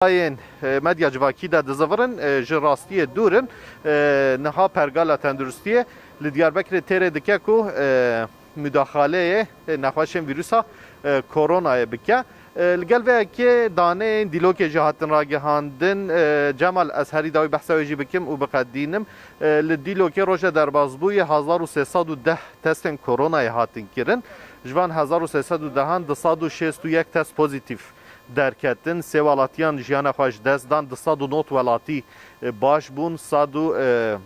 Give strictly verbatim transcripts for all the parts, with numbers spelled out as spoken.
Yên, e, medya civakî de dizivirin, e, ji rastiyê dûr in. E, niha pergala tenduristiyê li Diyarbekirê têrê dike ku, e, mudaxaleyê, e, nexweşên vîrusa, e, koronayê bike. E, li gel vê yekê daneyên dîlokê jî hatin ragihandin. E, Cemal, ez herî dawî behsa wê jî bikim û biqedînim. E, li dîlokê roja derbazbûyê hezar û sê sed û deh testên koronayê hatin kirin. Ji van hezar û sê sed û dehan du sed û şêst û yek test pozîtîf derketin. Sê welatiyan jiyana xwe ji dest dan. Du sed û nod welatî, e, baş bûn. Sed û, e,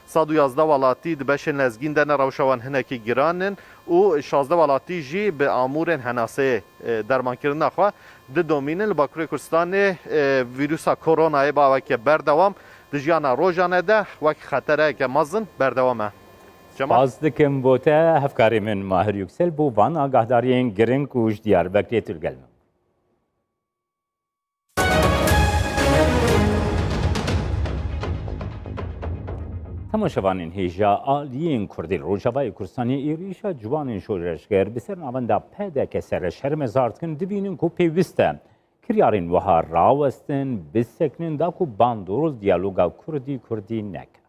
sed û yazdeh welatî di beşên lezgîn de ne, rewşa wan hinekî giran in û şazdeh welatî jî bi amûrên henaseyê, e, dermankirina xwe didomînin. Li Bakurê Kurdistanê, e, vîrusa koronayê bi aweke berdewam di jiyana rojane de wek xetereyeke mezin berdewam e. Cemal? Spas dikim bo te, hevkarê min Mahir Yüksel, bo van agahdariyên giring ku ji Diyarbekirê tu li gel me. Temaşevanên hêja, aliyên Kurdê li Rojavayê Kurdistanê êrîşa ciwanên şoreşger bi ser navenda P D K S re şermezar dikin, dibînin ku pêwist e kiryarên wiha rawestin, bisekinin, da ku bandor diyaloga Kurdî-Kurdî neke.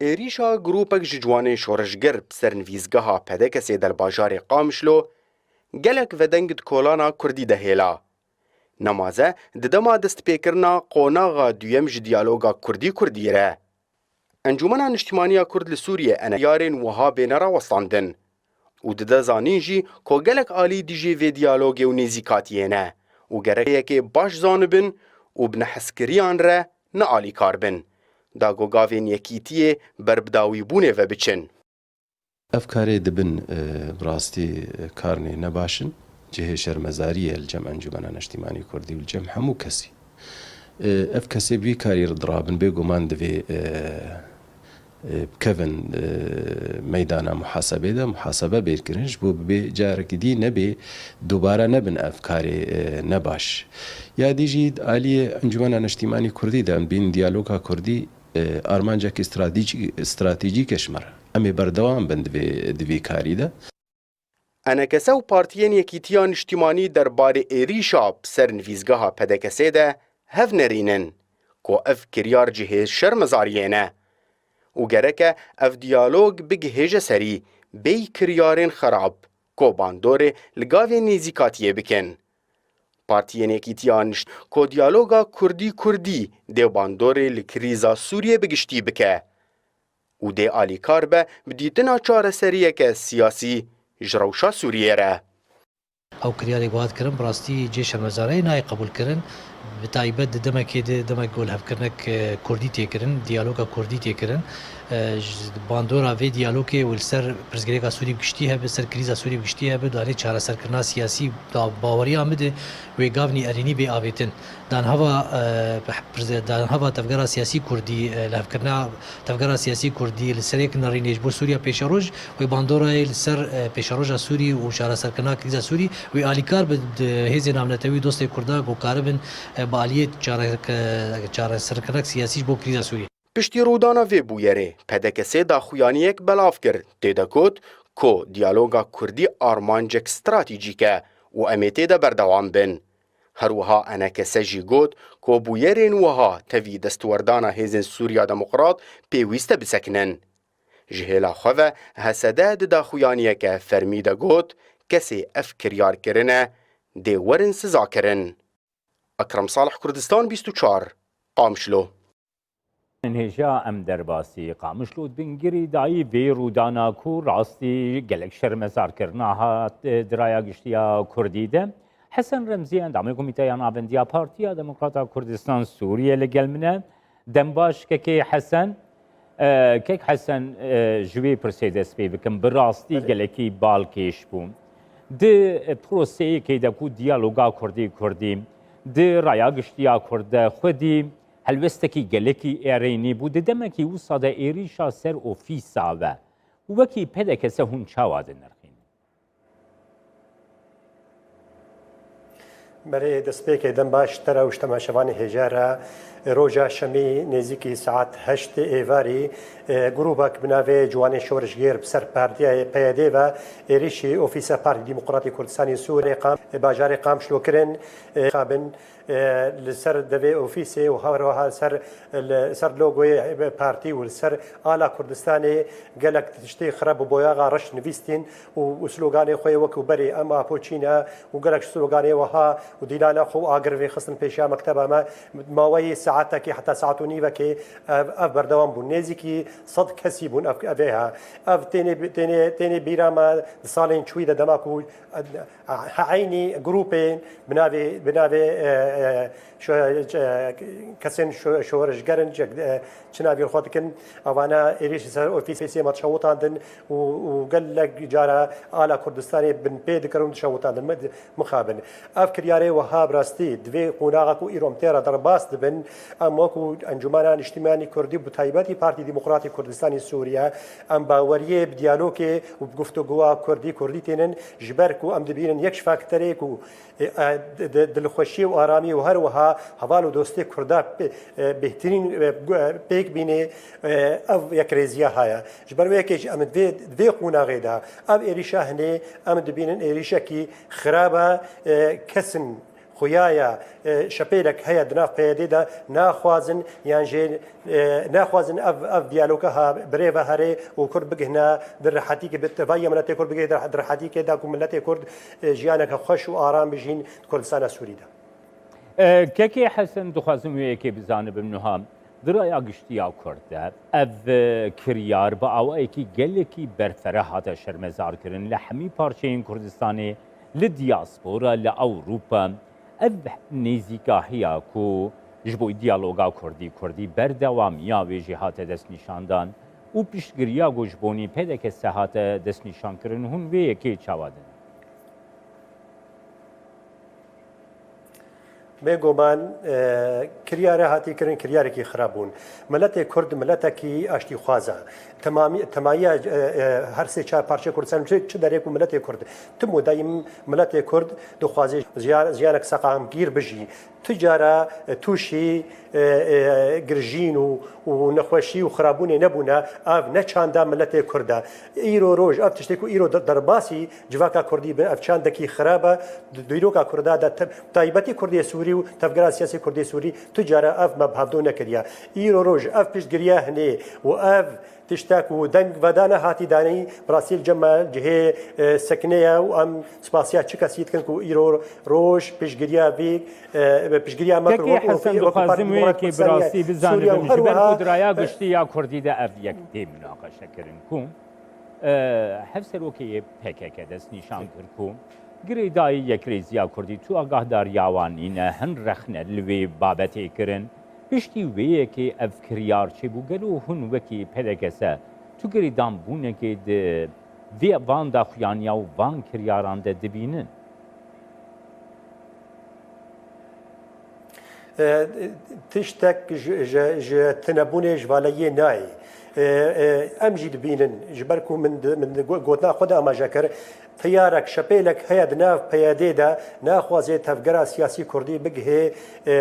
Êrîşa grûpek ji ciwanên şoreşger bi ser nivîsgeha P D K S'ê de li bajarê Qamişlo gelek vedeng di kolana Kurdî de hêla. Nemaze di dema destpêkirina qonaxa duyem ji diyaloga Kurdî-Kurdî re. Encûmena Niştimanî ya Kurd li Sûriyê, ENK'ê, kiryarên wiha bêne rawestandin û dide zanîn jî ku gelek alî dijî vê diyalogê û nêzîkatiyê ne û gerek yekê baş zanibin û bi nehezkiriyan re ne alîkar bin, da ku gavên yekîtiyê ber bi dawîbûnê ve biçin. Ev karê dibin, e, bi rastî, e, karnê nebaş in. Cihê şermezariyê li cem Encûmena Neştîmanî Kurdî û li cem hemû kesî. E, ev kesê bi vî karî re dirabin, bêguman divê, e, e, bikevin, e, meydana muhasebê de, muhasebe bê kirin, ji bo bibê carekî dî nebê, dubare nebin ev karê, e, nebaş. Ya dî jî aliyê Encûmena Neştîmanî Kurdî de em bîn diyaloga Kurdî, e, armancekî stratejî-, stratejîk e ji me re. Em ê berdewam bin di vê, di vê karî de. ENKS û partiyên Yekîtiya Niştîmanî derbarê êrîşa bi ser nivîsgeha P D K S'ê de hev nerînin ku ev kiryar cihê şermezariyê ne û gerek e ev diyalog bigihêje serî bêyî kiryarên xerab ku bandorê li gavê nêzîkatiyê bikin. Partiyên Yekîtiya Niş-, ku diyaloga Kurdî-Kurdî dê bandorê li krîza Sûriyê bi giştî bike û dê alîkar be bi dîtina çareseriyeke siyasî ji rewşa Sûriyê re. Ew kiryarê ku hat kirin, bi rastî cê şermezariyê nayê qebûlkirin. Bi taybet di demekê de, demek ku lihevkirinek, e, Kurdî tê kirin, diyaloga Kurdî tê kirin. E, ji bandora vê diyalogê û li ser pirsgirêka Sûrî bi giştî hebe, ser krîza Sûrî bi giştî hebe, danê çareserkirina siyasî da baweriya min de wê gavnî erênî bê avêtin. Danhava, e, pirze-, danhava tevgera siyasî Kurdî, e, lihevkirina tevgera siyasî Kurdî li ser yek nerînê ji bo Sûriya pêşeroj, wê bandorayê li ser, e, pêşeroja Sûrî û çareserkirina krîza Sûrî wê alîkar bi di hêzên navnetewî dostê Kurda ku karibin, e, bi aliyê çare-, çareserkinek siyasî ji bo krîza Sûrî. Piştî rûdana vê bûyerê, P D K S daxuyaniyek belav kir. Tê de got ku diyaloga Kurdî armancek stratejîk e û em ê tê de berdewam bin. Her wiha ENKS jî got ku bûyerên wiha tevî destwerdana Hêzên Sûriya Demokrat pêwîst e bisekinin. Ji hêla xwe ve H S D di daxuyaniyeke fermî de got, kesê ev kiryar kirine dê werin sizakirin. Ekrem Salih, Kurdistan bîst û çar, Qamişlo. Hêja em derbasî Qamişlo dibin, girêdayî vê rûdana ku rastî gelek şermezarkirina hat, e, di raya giştî ya Kurdî de. Hesen Remzî, endamê Komîteya Navendiya Partiya Demokrata Kurdistan Sûriyê li gel min e. Dembaş kekê Hesen. E, kek Hesen, e, ji wê pirsê dest pê bikim. Bi rastî Belê. gelekî balkêş bû. Di, e, proseyekê de ku diyaloga Kurdî-Kurdî, di raya giştî ya Kurd de xwedî helwestekî gelekî erênî bû. Di demekî wisa de êrîşa ser ofîsa ve wekî P D K S hûn çawa dinirxînin? Belê, destpêkê dem baş te re û ji temaşevanê hêja re. Roja Şemî nêzîkî saet heştê êvarî, e, grûbek bi navê Ciwanê Şorişgêr bi ser partiya P Y D ve êrîşî ofîsa Partî Demokratî Kurdistanê Sûrê Qam, e, bajarê Qamişlo kirin. E, xabin, e, li ser devê ofîsê û her wiha ser, li ser logoyê partî û li ser ala Kurdistanê gelek tiştê xirab û boyaxa reş nivîstîn û, û sloganê xwe yê wekî berê "Em Apo çî ne" û gelek sloganê wiha û dîlana xwe û agir vê xistin pêşiya mekteba me. Maweyê saetekê heta saet û nîvekê ev, ev berdewam bûn. Nêzîkî sed kesî bûn ev, ev ê ha. Ev tênê, tênê, tênê bîra me di salên çûyî de dema ku, e, he-, eynî grûpên bi navê, bi navê, e, e, şo-, e, kesên şo-, şorişger in, çi navê xwe dikin, evana êrîş li ser ofîsê me dişewitandin û, û gelek cara ala Kurdistanê binpê dikirin û dişewitandin. Me di-, mixabin. Ev kiryarê wiha bi rastî di vê qonaxa ku îro em tê re derbas dibin, em wekû Encûmena Niştimanî Kurdî, bi taybetî Partî Demokratî Kurdistanê Sûriye, em baweriyê bi diyalogê û bi guftûgoya Kurdî Kurdî tênin, ji ber ku em dibînin yek ji faktorê ku e, e, di-, di-, dilxweşî û aramî û her wiha heval û dostê Kurda pê-, e, bêhtirîn, e, gu-, e, pêk bînê, e, ev yekrêziya haya. Ji ber wê yekê jî em di vê, di vê qonaxê de ev êrîşa hinê em dibînin êrîşekî xirab e, e, kesin xuya ye, e, şepêlek heye di nav P Y D de naxwazin yan jê e, naxwazin ev, ev diyaloga ha birêve here û Kurd bigihne di rihetîkê, bi tevahiya miletê Kurd bigihê di, di rihetîkê de ku miletê Kurd, e, jiyaneke xweş û aram bijîn di Kurdistana Sûrî de. E, Kekê Hesen, dixwazim wê yekê bizanibim niha. Di raya giştî ya Kurd de ev, e, kiryar bi awayekî gelekî berfireh hate şermezarkirin li hemî parçeyên Kurdistanê, li diyaspora, li Ewropa. Ev nêzîkahiya ku ji bo diyaloga Kurdî-Kurdî berdewamiya wê jî hate destnîşandan û piştgiriya ku ji bonî P D K S hate destnîşankirin, hûn vê yekê çawa didin? Bêguman, e, kiryare hatî kirin, kiryarekî xirab bûn. Miletê Kurd miletekî aştîxwaz e. Temamî-, temayiya, e, e, her sê çar parçeyê Kurdistanê, çi, çi derê ku miletê Kurd, tim û dayîm miletê Kurd dixwaze jiya-, jiyanek seqamgîr bijî. Tu cara, e, tûşî, e, e, girjîn û, û nexweşî û xirabûnê nebûne, ev ne çanda miletê Kurd e. Îro roj, ev tiştê ku îro de-, derbasî civaka Kurdî bin, ev çandekî xirab e. Di dîroka Kurda de te-, taybetî Kurdê Sûrî û tevgera siyasî Kurdê Sûrî tu cara ev me bi hevdo nekiriye. Îro roj ev piştgiriya hinê û ev tiştek û deng vedane hatî danî, bi rastî li cem me cihê, e, sekinê ye û em spasiya çi kesî dikin ku îro roj piştgiriya vî, e, piştgiriya me kir. Kekê wek, Hesen, wek, wek dixwazim Partî wê Demokratîk yekê bi Kurdistanê rastî bizanim, Sûriye û ji ber ku her wiha, di raya e, giştî ya Kurdî de ev yek tê mînaqeşe kirin ku, e, hevserokê yê P K K dest nîşan kir ku girêdayî yekrêziya Kurdî tu agahdariya wan nîne, hin rexne li wê babetê kirin. Piştî wê yekê ev kiryar çêbû, gelo hûn wekî P D K S tu girêdanbûnekê di vê van daxuyaniya û van kiryaran de dibînin? E, tiştek ji, ji, ji tinebûnê ji valeyê nayê. E, e, em jî dibînin, ji ber ku min di, min di go-, gotina xwe de amaje kir, teyarek, şepêlek heye di nav P Y D de, naxwaze tevgera siyasî Kurdî bigihê, e, e,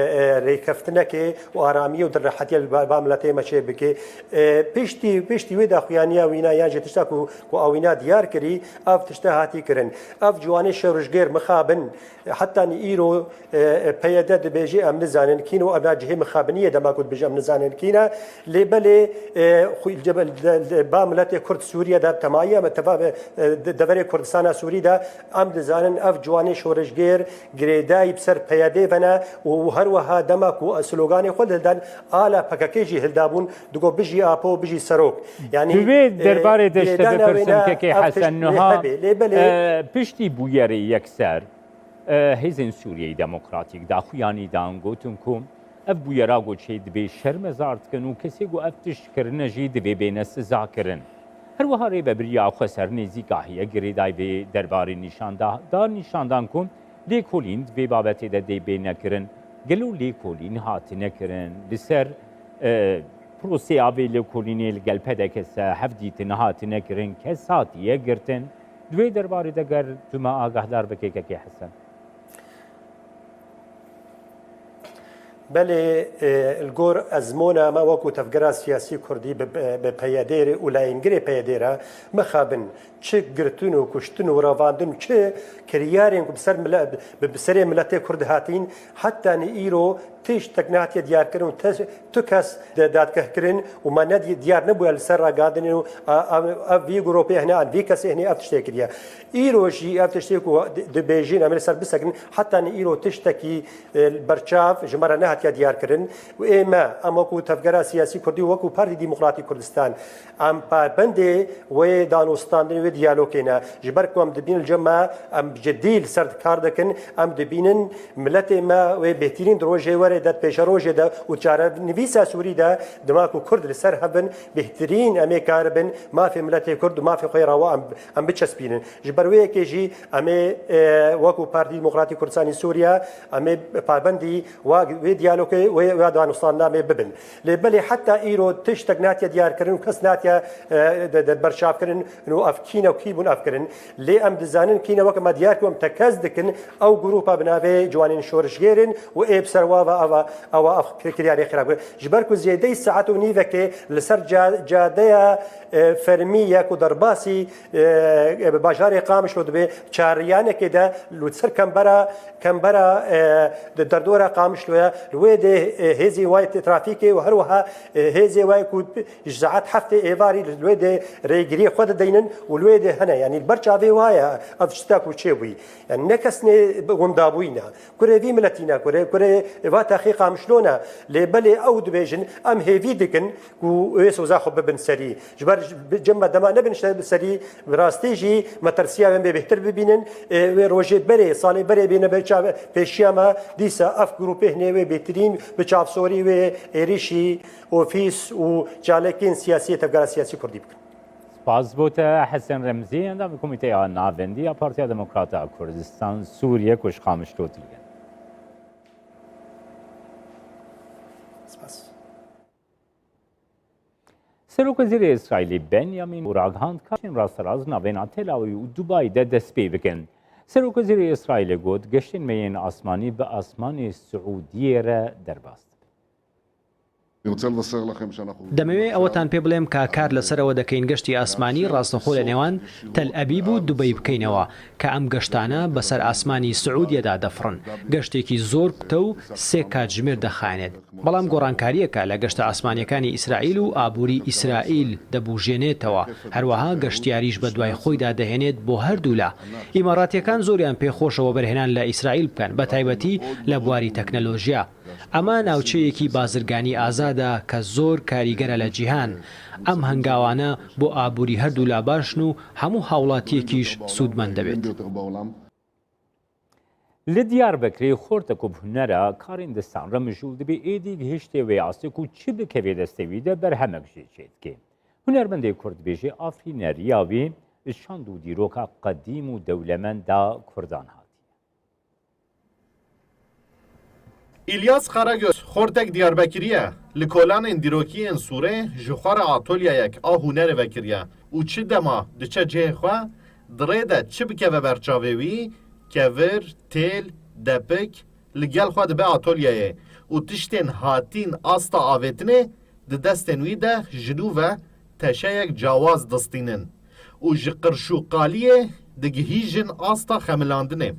rêkeftinekê û aramiyê û dilrehetiya li ba, ba miletê me çê bike. E, piştî, piştî wê daxuyaniya wîna yan jî tişta ku, ku a wîna diyar kirî, ev tişte hatî kirin. Ev ciwanê şewrişgêr mixabin, hetanî îro, e, e, P Y D dibêje em nizanin kîn û ev cihê mixabiniyê dema ku dibêje em nizanin kîn e. Lê belê, e, xwe, de, de, de, ba miletê Kurd Sûriye de temayiya me teva, e, de, deverê Kurdistana Sûrî de em dizanin ev ciwanê şorişgêr girêdayî bi ser P Y D ve ne û her wiha dema ku sloganê xwe hildan ala P K K jî hildabûn, digo bijî Apo, bijî Serok. Yanî, di vê, e, derbarê de ji te girêdana wê bipirsim, ne, Kekê ev Hesen, tişt niha, hebe. Lê belê, e, piştî bûyerê yekser, e, Hêzên Sûriyeyê Demokratîk daxuyanî dan, gotin ku ev bûyera ku çê dibê şermezar dikin û kesê ku ev tişt kirine jî divê bêne sizakirin. Her wiha rêvebiriya xweser nêzîkahiye girêdayî vê derbarê nîşan da, da nîşandan ku lêkolîn di vê babetê de dê bêne kirin. Gelo lêkolîn hatine kirin? Li ser, e, proseya vê lêkolînê li gel P D K S hevdîtin hatine kirin, kes hatiye girtin? Di vê derbarê de ger tu me agahdar bike, Kekê Hesen. Belê, e, li gor ezmona me wekû tevgera siyasî kurdî bi, bi, bi P Y D re û layîngirê P Y D re mixabin çi girtin û kuştin û revandin û çi kiryarên ku bi ser mile-, bi, bi serê miletê kurd hatîn, hetanî îro tiştek nehatiye diyarkirin û te-, tu kes de-, dadgehkirin û me ne di-, diyar nebûye li ser ragihandinê û a, a, ev vî grûpê hene an vî kesê hene ev tiştê kiriye. Îro jî ev tiştê ku di-, dibêjin em ê li ser bisekinin, hetanî îro tiştekî e, berçav ji me re nehatiye diyarkirin û ê me, em wekû tevgera siyasî kurdî û wekû Partî Demokratî Kurdistan, em pabendê wê danûstandinê, wê diyalogê ne. Ji ber ku em dibînin li cem me, em cidî li ser kar dikin, em dibînin miletê me wê bêhtirîn di rojê were de, di pêşerojê de û çarenivîsa Sûrî de, dema ku Kurd li ser hev in, bêhtirîn em ê karibin mafê miletê Kurd û mafê xwe yê rewa em, em biçespînin. Ji ber wê yekê jî em ê, e, wekû Partî Demokratî Kurdistanê Sûriye, em ê pabendî wa, wê diyalogê, wê, wê danûstandinê bibin. Lê belê heta îro tiştek natiye diyarkirin û kes natiye, e, de, de berçavkirin û ev kî ne û kî bûn ev kirin. Lê em dizanin kî ne, weke me diyar kir, em tekez dikin, ew grûpa bi navê Ciwanên Şorişgêr in û ê bi ser wa ve ava, ewa ev kiryarê xirab kir. Ji ber ku zêdeyî saet û nîvekê li ser ca-, cadeya, e, fermî ye ku derbasî, e, e, bi bajarê Qamişlo dibe, çariyanekê de li ser kembera, kembera, e, di derdora Qamişlo ye, li wê de, e, hêzê wayê trafîkê û her wiha, e, hêzê wayê ku ji saet heftê êvarî li wê de rêgiriyê xwe dideynin û li wê de hene. Yanî li ber çavê wa ye ev tişta ku çêbûyî. Yanî ne kesnê windabûyî ne. Kurê vî miletî ne, kurê, kurê va texê Qamişlo ne. Lê belê ew dibêjin, em hêvî dikin ku wê soza xwe bibin serî. Ji ber bi cem me dema nebin işte serî, bi rastî jî me tersiya em bê bêhtir bibînin. Ê, wê rojê berê, salê berê bêne ber çav pêşiya me, dîsa ev grûpê hinê wê bêhtirîn bi çavsorî wê êrîşî ofîs û çalakên siyasî yê tevgera siyasî kurdî bikin. Spas bo te Hesen Remzî, endamê Komîteya Navendî ya Partiya Demokrata Kurdistan Sûriye ku ji Qamişlo tî. Spas. Serokwezîrê Îsraîlê Benjamin ragihand ka geştên rasterast navêna Tel Avîv û Dubayê de dest pê bikin. Serokwezîrê Îsraîlê got, geştên me yên asmanî bi asmanê Siûdiyê re derbas dibe. دەمەوێت ئەوەتان پێ بڵێم کە کار لەسەرەوە دەکەین گەشتی ئاسمانی ڕاستەخۆ لە نێوان تەل ئەبیب و دوبەی بکەینەوە کە ئەم گەشتانە بەسەر ئاسمانی سعودیەدا دەفڕن. گەشتێکی زۆر کوتە و سێ کاتژمێر دەخایەنێت. بەڵام گۆڕانکارییەکە لە گەشتە ئاسمانییەکانی ئیسرائیل و ئابووری ئیسرائیل دەبووژێنێتەوە، هەروەها گەشتیاریش بە دوای خۆیدا دەهێنێت بۆ هەردوو لا. ئیماراتییەکان زۆریان پێ خۆشە وەبەرهێنان لە ئیسرائیل بکەن، بە تایبەتی لە بواری تەکنەلۆژیا. ئەمە ناوچەیەکی بازرگانی ئازادە کە زۆر کاریگەرە لە جیهان. ئەم هەنگاوانە بۆ ئابووری هەردوو لا باشن و هەموو هاوڵاتییەکیش سوودمەند دەبێت. Li Diyarbekirê xortek û bi hunera karên distan re mijûl dibe, êdî gihiştê wê astê ku çi bikeve destê wî de berhemek jê çêdike. Hunermendê kurd dibêje afirîneriya wî ji çand û dîroka qedîm û dewlemenda kurdan hatiye. Îlyas Karagöz, xortek Diyarbekirî ye. Li kolanên dîrokî yên Sûrê ji xwe re atolyeyek a hunerê vekiriye û çi dema diçe cihê xwe, di rê de çi bikeve ber çavê wî, kevir, têl, depik, li gel xwe dibe atolyeyê û tiştên hatîn asta avêtinê di destên wî de ji nû ve teşeyek cawaz distînin û ji qirş û qaliyê digihîjin asta xemilandinê.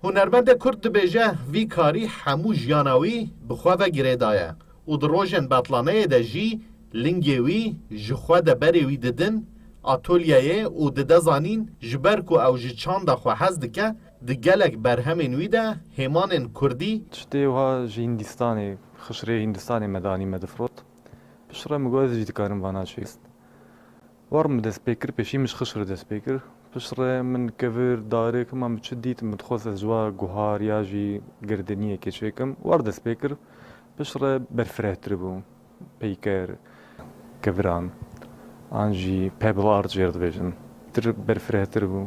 Hunermendê Kurd dibêje, vî karî hemû jiyana wî bi xwe ve girêdaye û di rojên betlaneyê de jî lingê wî ji xwe de berê wî didin atolyeyê û dide zanîn, ji ber ku ew ji çanda xwe hez dike, di gelek berhemên wî de hêmanên kurdî. Tiştê wiha ji Hîndistanê, xişrê Hîndistanê me danî, me difirot. Piştre min got, ez jî dikarim vana çêkim. War min dest pê kir, pêşî min ji xişr dest pê kir. Piştre min kevir, darik, hema min çi dît, min dixwest ez ji wa guhar ya jî girdiniyekê çêkim. War dest pê kir. Piştre berfirehtir bû. Peyker, keviran, an jî pebble art jê re dibêjin. Tir berfirehtir bû.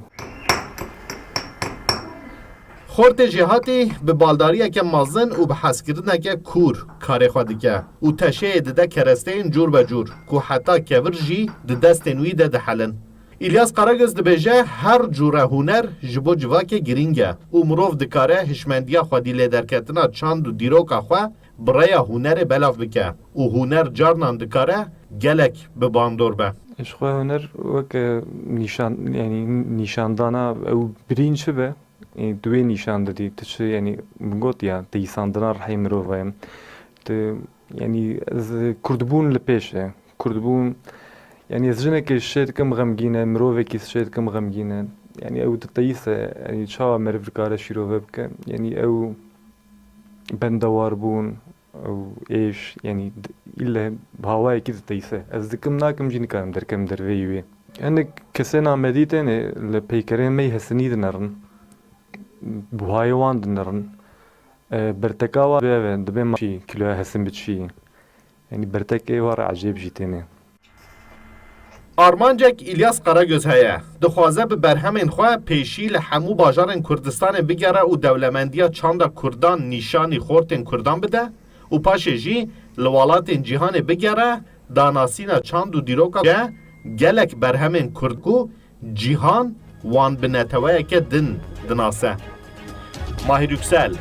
Xortê jêhatî bi baldariyeke mezin û bi hezkirineke kûr karê xwe dike û teşeyê dide keresteyên cûr be cûr ku heta kevir jî di destên wî de dihelin. Îlyas Karagöz dibêje, her cûre huner ji bo civakê girîng e û mirov dikare hişmendiya xwedî lêderketina çand û dîroka xwe bi rêya hunerê belav bike û huner carnan dikare gelek bi bandor be. Ji xwe huner weke nîşan, yanî nîşandana ew birîn çi be, e, tu wê nîşan didî, tu çi, yanî min got ya, teyîsandina rihê mirov e. Tu, yanî ez kurdbûn li pêş e. Kurdbûn, yanî ez jinekê şê dikim xemgîn e, mirovekî şê dikim xemgîn e. Yanî ew diteyîse, yanî çawa meriv dikare şîrove bike? Yanî ew bendewarbûn, ew êş, yanî d-, îlle bi hawayekî diteyîse. Ez dikim nakim jî nikarim derkem derveyî wê. Hinek kesê namedî têne li peykerên me yî hesinî dinerin. Buhayê wan dinerin. E, berteka wan dibe, dibe maçî, kîloya hesin biçî. Yanî bertekê wan re ecêb jî têne. Armancek Îlyas Karagöz heye. Dixwaze bi berhemên xwe pêşî li hemû bajarên Kurdistanê bigere û dewlemendiya çanda Kurdan nîşanî xortên Kurdan bide û paşê jî li welatên cîhanê bigere, danasîna çand û dîroka gelek berhemên Kurd ku cîhan wan bi neteweyeke din dinase. Mahir Yüksel,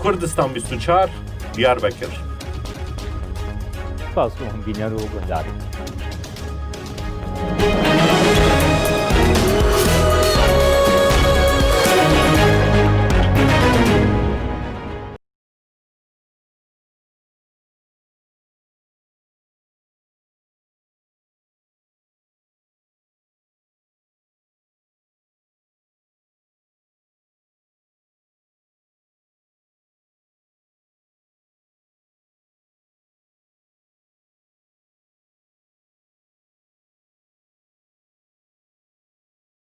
Kurdistan bîst û çar, Diyarbekir. Spas û hûn bîner û guhdarî.